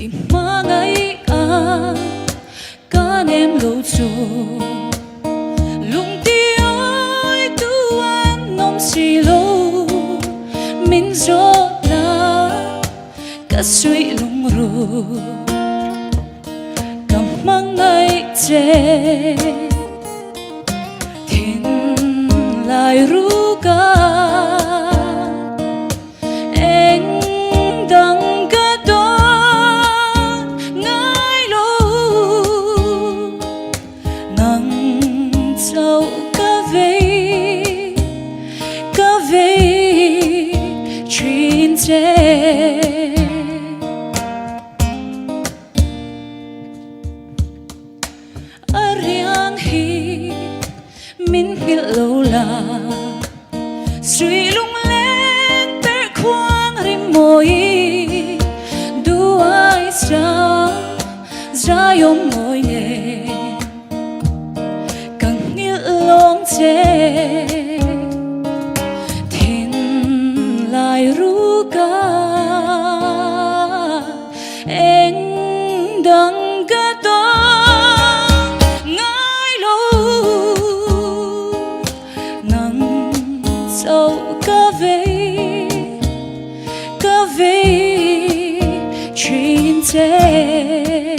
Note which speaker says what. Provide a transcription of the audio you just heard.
Speaker 1: I hmangaih a ka nem lo chu lungti awi tu an awm si lo min zawt la ka suih lungru ka hmangaih che thinlai ruka eng dang ka dawn ngai lo nang chauh ka vei ka vei thin che. A riang hi min nghilh lo la Suih lungleng perh khuang rim mawi Duai sang zai awm mawi nen Ka nghilh lawng che Thinlai ruka Eng dang ka dawn ngai lo Nang chauh ka vei ka vei thin che.